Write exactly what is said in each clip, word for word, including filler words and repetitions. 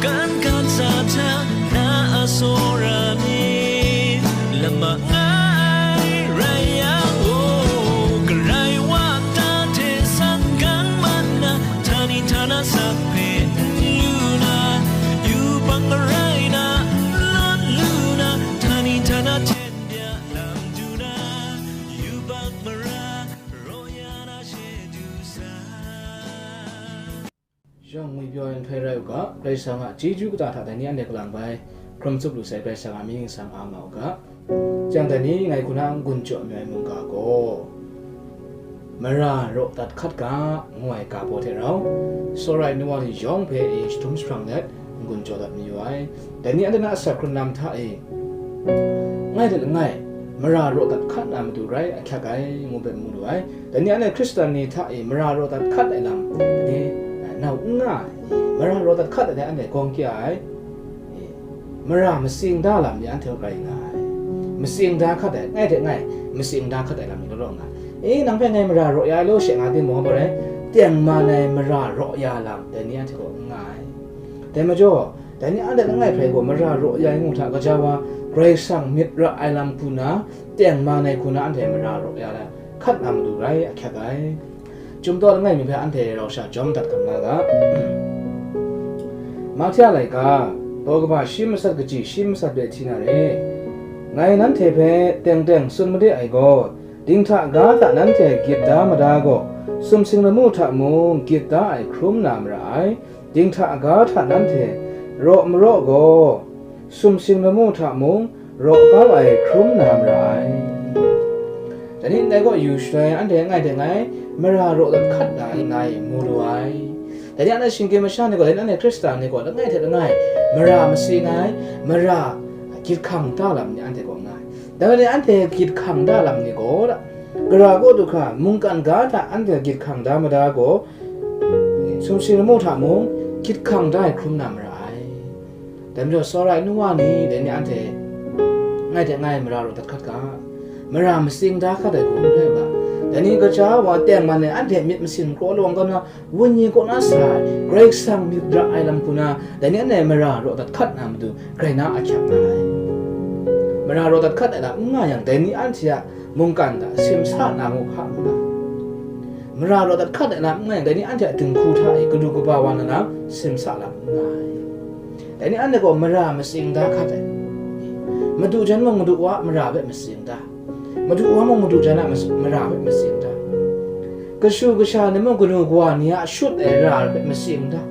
Kan kan sa hta na a tsawra mi, lama ngai rai yang, o, Karai Wa ta hte san kan man na, htani htana sak hpe n lu na, yubak marai na, n lawt lu na, htani htana hten bya lam du na, yubak mara raw ya na she du sa. Yawng ngwipyaw ai nhtoi rai u ga, Karai Kasang a chyeju kata hta dai ni anhte kalang bai hkrum tsup lu sai, Karai Kasang a mying ningsang a nga u ga. Chyang dai ni ngai hku na n-gun jaw ai mungga gaw, mara raw dat hkat ga, ngu ai ga baw hte rau, tsawra ai nu wa ni yawng hpe e jahtum jahprang let n-gun jaw dat mayu ai. Dai ni anhte na asak hkrun lam hta e, langai hte langai, mara raw dat hkat na matu rai ahkyak ai, ngu hpe mu lu ai. Dai ni anhte Hkristan ni hta e mara raw dat hkat ai lam, dai ni, nau n nga ai, mara raw dat hkat ai hte anhte gawng kya ai, mara matsing da lam ni anhte rai nga ai. Matsing da hkat ai, langai hte langai, matsing da hkat ai lam ni law law nga ai. E, nang hpe ngai mara raw ya ai law she nga timung, a gaw rai, tengman ai mara raw ya lam, dai ni anhte gaw n nga ai. Dai majaw, dai ni anhte langai hpe gaw mara raw ya ai ngu hta, gaja wa, Karai Kasang myit ra ai lam hku na, tengman ai hku na anhte mara raw ya ai, hkat na matu rai ahkyak ai. Chyum taw langai mi hpe anhte rau sha jawm dat hkam na ga. Mahtia laika, daw kaba shi matsat kaji shi matsat de hti na re. Ngai nanhte hpe teng teng tsun made ai gaw, dinghta ga hta nanhte gyit da mada gaw, sumsing lamu hta mung gyit da ai hkrum na mara ai. Dinghta ga hta nanhte raw maraw gaw, sumsing lamu hta mung raw kau ai hkrum na mara ai. Dai ni ndai gaw yu shaloi anhte langai hte langai mara raw dat hkat na ai ngai mu lu ai. Dai ni anhte shinggyim masha ni gaw, dai ni anhte Hkristan ni gaw, langai hte langai mara matsing ai, mara gyit hkang da lam ni anhte gaw nga ai. Dai ni anhte gyit hkang da lam ni gaw, gara kaw du hkra mungkan ga hta anhte gyit hkang da mada gaw, sumsing lamu hta mung gyit hkang da ai hkrum na mara ai. Dai majaw, tsawra ai nu wa ni, dai ni anhte langai hte langai mara raw dat hkat ga, mara matsing da hkat ai hku n rai ga, dai ni gaja wa tengman e anhte myit masin kraw lawng kau na, wenyi kaw na sa ai, Karai Kasang myit ra ai lam hku na, dai ni anhte mara raw dat hkat na matu, grai na ahkyak nga ai. Mara raw dat hkat ai lam n nga yang, dai ni anhte a mungkan hta simsa na mu hpa n nga. Mara raw dat hkat ai lam n nga yang, dai ni anhte a dinghku hta e kadu kaba wa na lam simsa lam n nga ai. Dai ni anhte gaw mara matsing da hkat ai. Madu jan mung madu wa mara hpe matsing da. Madu wa mung madu jan a mas-, mara hpe matsing da. Kashu kasha ni mung kanu kawa ni a shut ai ra hpe matsing da.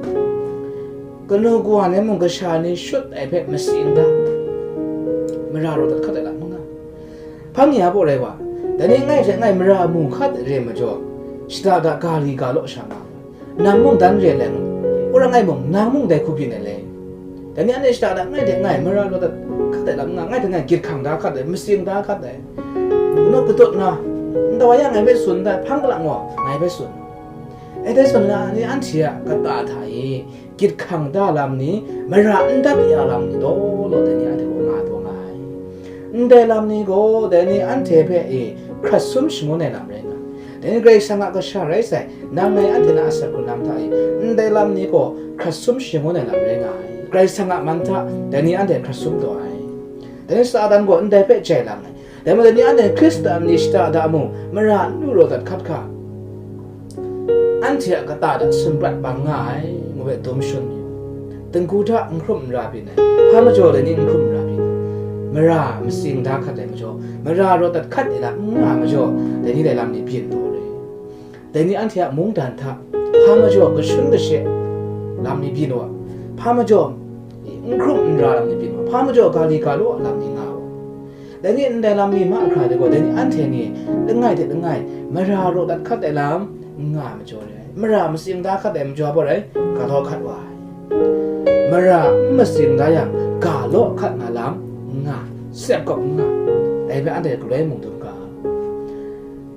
Kanu kawa ni mung kasha ni shut ai hpe matsing da. Mara raw dat hkat ai lam n nga. Hpang ya baw rai wa, dai ni langai hte langai mara mu hkat re majaw, shada da ga li ga law sha nga, nang mung dan re ai lai ngu, wora ngai mung, nang mung dai hku byin ai le. Dai ni anhte shada da langai hte langai mara raw dat hkat ai lam n nga, langai hte langai gyit hkang da hkat ai, matsing da hkat ai. Kanu katut na, nta wa ya ngai hpe tsun da, hpang galang gaw ngai hpe tsun. E, dai tsun na ni anhte a kata hta e, gyit hkang da lam ni, mara n dat ya lam ni law law, dai ni anhte gaw nga taw nga ai. Ndai lam ni gaw, dai ni anhte hpe e hkrat sum shangun ai lam rai nga ai. Dai ni Karai Kasang a kasha rai sai, nang ngai anhte na asak hkrun lam hta e, ndai lam ni gaw hkrat sum shangun ai lam rai nga ai. Karai Kasang a man hta, dai ni anhte hkrat sum taw ai. Dai ni Satan gaw ndai hpe jai lang ai. Dai majaw, dai ni anhte Hkristan ni shada da mung, mara n lu raw dat hkat hkra, anhte a kata hta sumrat bang nga ai, ngu hpe dum shun yu. Dinghku hta n hkrum n ra byin ai, hpa majaw dai ni n hkrum n ra byin ai. Mara matsing da hkat ai majaw, mara raw dat hkat ai lam n nga ai majaw, dai ni dai lam ni byin taw re. Dai ni anhte a mungdan hta, hpa majaw kashun kashe lam ni byin wa, hpa majaw n hkrum n ra lam ni byin wa, hpa majaw ga li ga law lam ni nga wa. Dai ni ndai lam ni mahkra de gaw, dai ni anhte ni langai hte langai mara raw dat hkat ai lam n nga ai majaw re ai. Mara matsing da hkat ai majaw gaw rai, ga law hkat wa ai. Mara n matsing da yang, ga law hkat na lam n nga, sep kawp n nga. Dai hpe anhte galoi mung dum ga.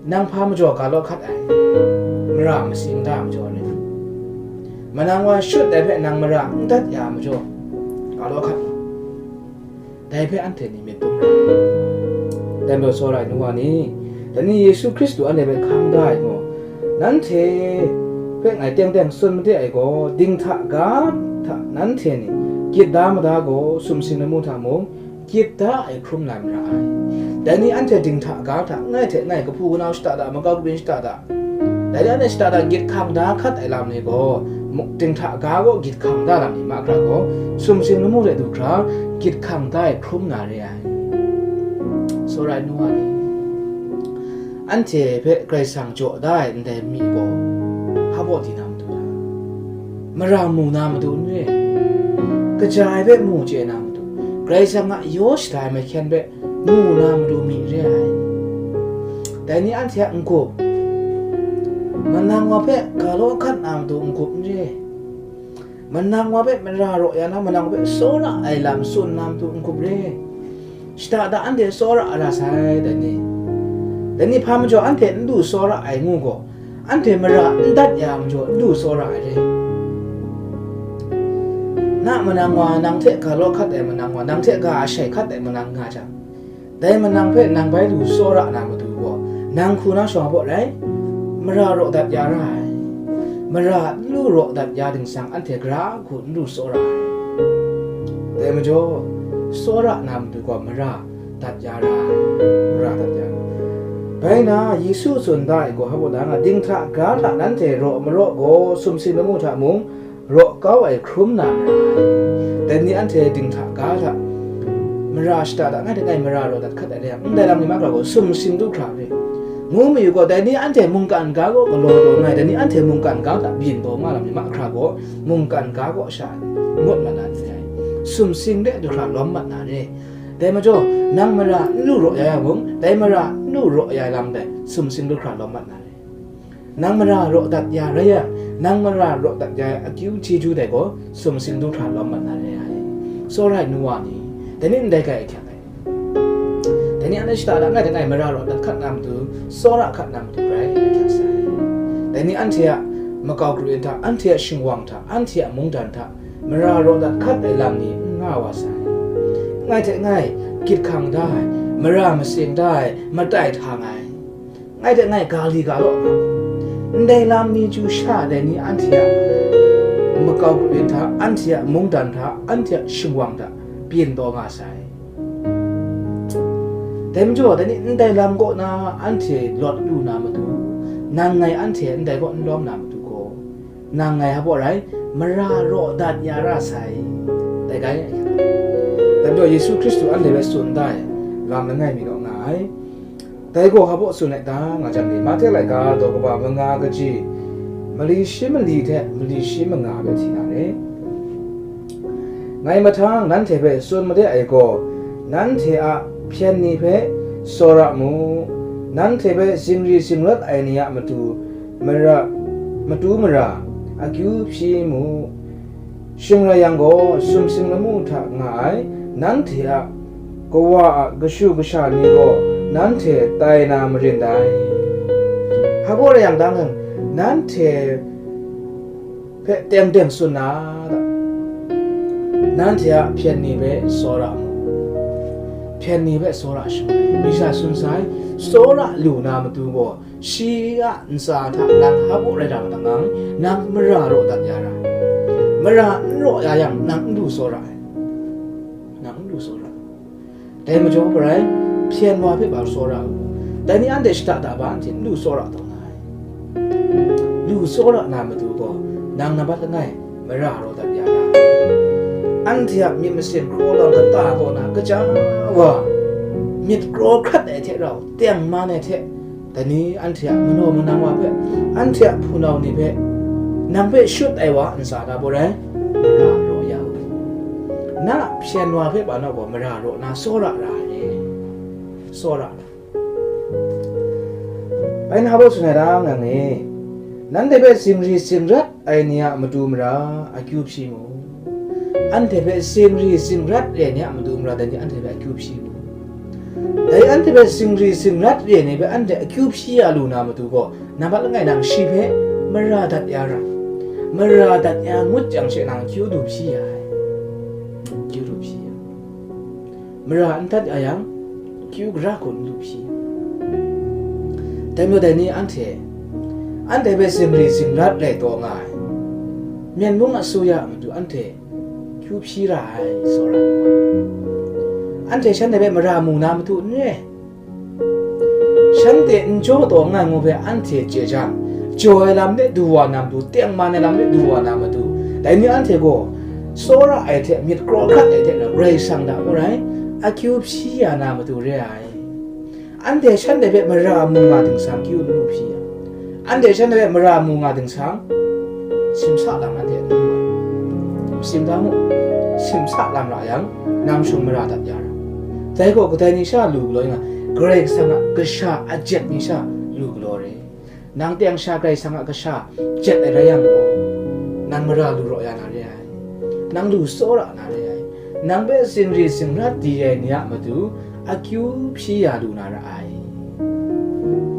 Nang hpa majaw ga law hkat ai, mara matsing da ai majaw rai. Manang wa shut ai hpe nang mara n dat ya ai majaw, ga law hkat ai. Dai hpe anhte ni myit dum ra. Dai majaw, tsawra ai nu wa ni, dai ni Yesu Hkristu anhte hpe hkang da ai gaw, nanhte hpe ngai teng teng tsun made ai gaw, dinghta ga hta nanhte ni Gyit da mada gaw sumsing lamu hta mung, gyit da ai hkrum na mara ai. Dai ni anhte dinghta ga hta, ngai hte ngai, kahpu kanau shada da, makau kabyin shada da, dai ni anhte shada da gyit hkang da hkat ai lam ni gaw, mu-, dinghta ga gaw gyit hkang da lam ni mahkra gaw, sumsing lamu de du hkra, gyit hkang da ai hkrum na re ai. Tsawra ai nu wa ni, anhte hpe Karai Kasang jaw da ai ndai mi gaw, hpa baw di na matu hta, mara mu na matu n re, kaja ai hpe mu chye na matu, Karai Kasang a yaw shada ai mahkyen hpe mu na matu mi re ai. Dai ni anhte a n-gup, manang wa hpe ga law hkat na matu n-gup n re, manang wa hpe mara raw ya na, manang wa hpe tsawra ai lam tsun na matu n-gup re. Shada da anhte tsawra ra sai, dai ni. Dai ni hpa majaw anhte n du tsawra ai ngu gaw, anhte mara n dat ya majaw n du tsawra ai re. Na manang wa, nang hte ga law hkat ai manang wa, nang hte ga ashai hkat ai manang nga jang, dai manang hpe nang bai lu tsawra na matu gaw, nang hku na shawng a baw rai, mara raw dat ya ra ai. Mara n lu raw dat ya dingsang, anhte gara hku n lu tsawra ai. Dai majaw, tsawra na matu gaw mara dat ya ra ai, mara dat ya ra ai. Bai na, Yesu tsun da ai gaw, hpa baw da nga, dinghta ga hta nanhte raw maraw gaw, sumsing lamu hta mung, raw kau ai hkrum na mara ai. Dai ni anhte dinghta ga hta, mara shada da, ngai hte ngai mara raw dat hkat ai re, ndai lam ni mahkra gaw sumsing du hkra re, ngu mayu gaw, dai ni anhte mungkan ga gaw galaw taw nga ai, dai ni anhte mungkan ga hta byin taw nga lam ni mahkra gaw, mungkan ga gaw sha ngut mat na n re ai, sumsing de du hkra lawm mat na re. Dai majaw, nang mara n lu raw ya yang mung, dai mara n lu raw ya lam dai sumsing du hkra lawm mat na re. Nang mara raw dat ya rai yang, nang mara raw dat ya ai akyu chyeju dai gaw sumsing du hkra lawm mat na re ai. Tsawra ai nu wa ni, dai ni ndai kai ahkyak ai. Dai ni anhte shada da ngai hte ngai mara raw dat hkat na matu, tsawra hkat na matu rai ahkyak sai. Dai ni anhte a makau karin hta, anhte a shingwang hta, anhte a mungdan hta, mara raw dat hkat ai lam ni n nga wa sai. Ngai hte ngai, gyit hkang da ai, mara matsing da ai, matai htang ai, ngai hte ngai ga li ga law nga, ndai lam ni chyu sha dai ni anhte a makau karin hta, anhte a mungdan hta, anhte a shingwang hta, byin taw nga sai. Dai majaw, dai ni ndai lam kaw na anhte lawt lu na matu, nang ngai anhte ndai kaw n lawm na matu gaw, nang ngai hpa baw rai, mara raw dat ya ra sai. Dai gai, dai majaw Yesu Hkristu anhte hpe tsun da ai lam langai mi kaw nga ai. Dai gaw hpa baw tsun ai ta nga jang ni, Mahte laika daw kaba manga kaji, mali shi mali hte mali shi manga hpe hti na re. Ngai mahtang nanhte hpe tsun made ai gaw, nanhte a hpyen ni hpe tsawra mu, nanhte hpe zingri zingrat ai ni a matu mara, matu mara akyu hpyi mu. Shing rai yang gaw, sumsing lamu hta nga ai nanhte a kawa a kashu kasha ni gaw nanhte tai na marin dai. Hpa baw rai yang, dang yang, nanhte hpe teng teng tsun na, nanhte a hpyen ni hpe tsawra mu, hpyen ni hpe tsawra shangun ai. Misa tsun sai, tsawra lu na matu gaw, shi a ntsa hta nang hpa baw rai da ma dang, nang mara raw dat ya ra ai. Mara n raw ya yang, nang n du tsawra ai. Nang n du tsawra ai. Dai majaw, hpa rai, hpyen wa hpe ba tsawra u. Dai ni anhte shada da ba anhte n du tsawra taw na ai. Lu tsawra na matu gaw, nang nambat langai mara raw dat ya na, anhte a myit masin hkraw lam kata kaw na kaja wa, myit kraw hkrat ai hte rau, tengman ai hte, dai ni anhte a manaw manang wa hpe, anhte a hpunau ni hpe, nang hpe shut ai wa a ntsa hta baw rai, mara raw ya u. Na a hpyen wa hpe ba naw gaw, mara raw na tsawra ra ai, tsawra ra. Bai na baw tsun ai ta, ngang e, nanhte hpe zingri zingrat ai ni a matu mara akyu hpyi mu. Anhte hpe zingri zingrat re ai ni a matu mara dai ni anhte hpe akyu hpyi mu. Dai anhte hpe zingri zingrat re ai ni hpe anhte akyu hpyi ya lu na matu gaw, nambat langai nang shi hpe mara dat ya ra. Mara dat ya ngut jang she nang akyu du hpyi ya ai. Akyu du hpyi ya. Mara n dat ya yang, kyu gara hku n du hpyi. Dai majaw dai ni anhte, anhte hpe zingri zingrat rai taw nga ai, Myen mung asuya a matu anhte Kyu hpyi ra ai, tsawra ai nu wa. Anhte shanhte hpe mara mu na matu n re. Shanhte n jaw taw nngai ngu hpe anhte chye jang, jaw ai lam de du wa na matu, tengman ai lam de du wa na matu, dai ni anhte gaw tsawra ai hte myit kraw hkrat ai hte rau Karai Kasang hta gaw rai, akyu hpyi ya na matu re ai. Anhte shanhte hpe mara mu nga dingsang kyu n lu hpyi yang, anhte shanhte hpe mara mu nga dingsang, simsa lam anhte n lu ai. Masim da mu, simsa lam ra yang, nang shum mara dat ya ra. Dai gaw kadai ni sha lu galaw nga, Karai Kasang a kasha a jet ni sha lu galaw re. Nang teng sha Karai Kasang a kasha jet ai rai yang gaw, nang mara lu raw ya na re ai, nang lu tsawra na re ai, nang hpe zingri zingrat di ai ni a matu akyu hpyi ya lu na ra ai.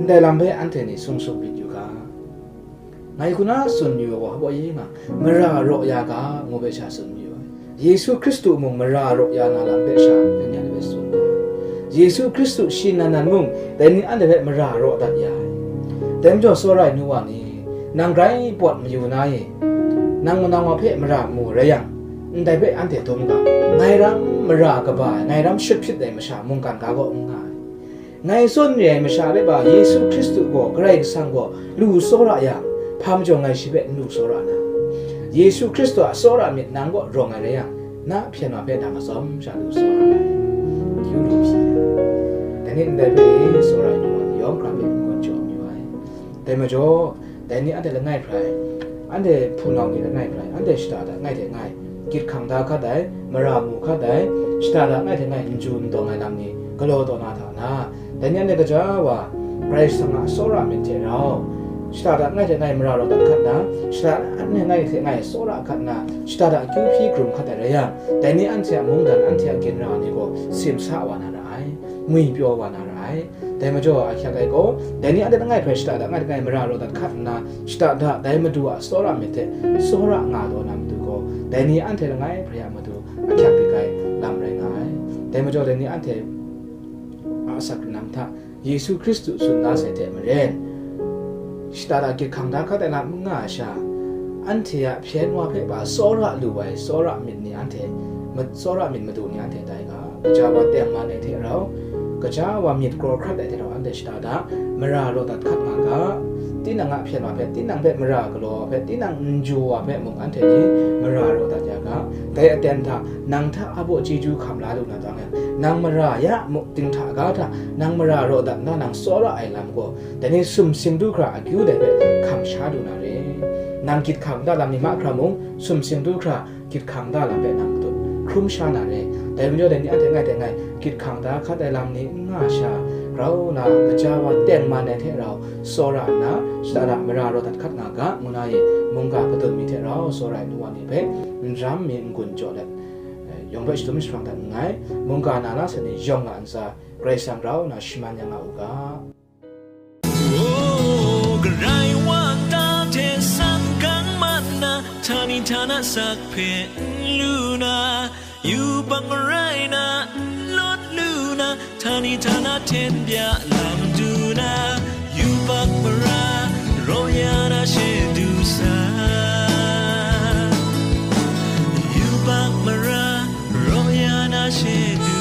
Ndai lam hpe anhte ni sung sung myit yu ga. Ngai hku na tsun yu ai gaw, hpaw yi nga, mara raw ya ga, ngu hpe sha tsun yu ai. Yesu Hkristu mung mara raw ya na lam hpe sha, dai ni anhte hpe tsun ai. Yesu Hkristu shi nan nan mung, dai ni anhte hpe mara raw dat ya ai. Dai majaw, tsawra ai nu wa ni, nang grai pawt mayu na e, nang manang wa hpe mara mu rai yang, ndai hpe anhte dum ga, ngai ram mara kaba ai, ngai ram shut hpyit ai masha mungkan ga kaw n nga ai. Ngai tsun re ai masha hpe ba, Yesu Hkristu gaw, Karai Kasang gaw lu tsawra yang, hpa majaw ngai shi hpe n lu tsawra na? Yesu Hkristu a tsawra myit nang kaw rawng ai rai yang, na hpyen wa hpe nang atsawm sha lu tsawra ai. Kyu lu hpyi ai. Dai ni ndai hpe tsawra ai nu wa ni yawng hkra hpe n gawn jaw mayu ai. Dai majaw, dai ni anhte langai hkrai, anhte hpunau ni langai hkrai, anhte shada da ngai hte ngai, gyit hkang da hkat ai, mara mu hkat ai, shada da ngai hte ngai n ju n dawng ai lam ni galaw taw na hta na, dai ni anhte gaja wa, Karai Kasang a tsawra myit hte rau, shada da ngai hte ngai mara raw dat hkat nna, shada da ngai hte ngai tsawra hkat nna, shada da akyu hpyi hkrum hkat ai rai yang, dai ni anhte a mungdan, anhte a ginra ni gaw simsa wa na ra ai, ngwipyaw wa na ra ai. Dai majaw, ahkyak ai gaw, dai ni anhte langai hkrai shada da ngai hte ngai mara raw dat hkat nna, shada da dai Madu a tsawra myit hte tsawra nga taw na matu gaw, dai ni anhte langai hkrai a matu ahkyak dik ai lam rai nga ai. Dai majaw, dai ni anhte a asak lam hta Yesu Hkristu tsun da sai hte maren, shada da gyit hkang da hkat ai lam n nga ai sha, anhte a hpyen wa hpe ba tsawra lu ai tsawra myit ni anhte, ma-, tsawra myit madu ni anhte tai ga. Gaja wa tengman ai hte rau, gaja wa myit kraw hkrat ai hte rau anhte shada da mara raw dat hkat nga ga. Tinang a hpyen wa hpe, tinang hpe mara galaw wa hpe, tinang n ju wa hpe mung anhte ni mara raw dat ya ga. Dai aten hta, nang hta a baw chyeju hkam la lu na tang yang, nang mara ya mu, dinghta ga hta, nang mara raw dat nna nang tsawra ai lam gaw, dai ni sumsing du hkra akyu dai hpe hkam sha lu na re. Nang gyit hkang da lam ni mahkra mung, sumsing du hkra gyit hkang da lam hpe nang matut hkrum sha na re. Dai majaw, dai ni anhte ngai hte ngai gyit hkang da hkat ai lam ni n nga sha, grau nna gaja wa tengman ai hte rau tsawra nna, shada da mara raw dat hkat nga ga, ngu na e mungga kadun mi hte rau tsawra ai nu wa ni hpe n ram mi n gun jaw let, eh, yawng hpe shadum jahprang dat nngai. Mungga na na sa ni yawng a ntsa, Karai Kasang grau nna shaman ya nga u ga. O, Karai Wa nta hte san gang mat nna, htani htana sak hpe n lu na, yubak marai na n lawt lu na, htani htana hten bya lam du na, yubak mara raw ya na she du sa. Yubak mara raw ya na she du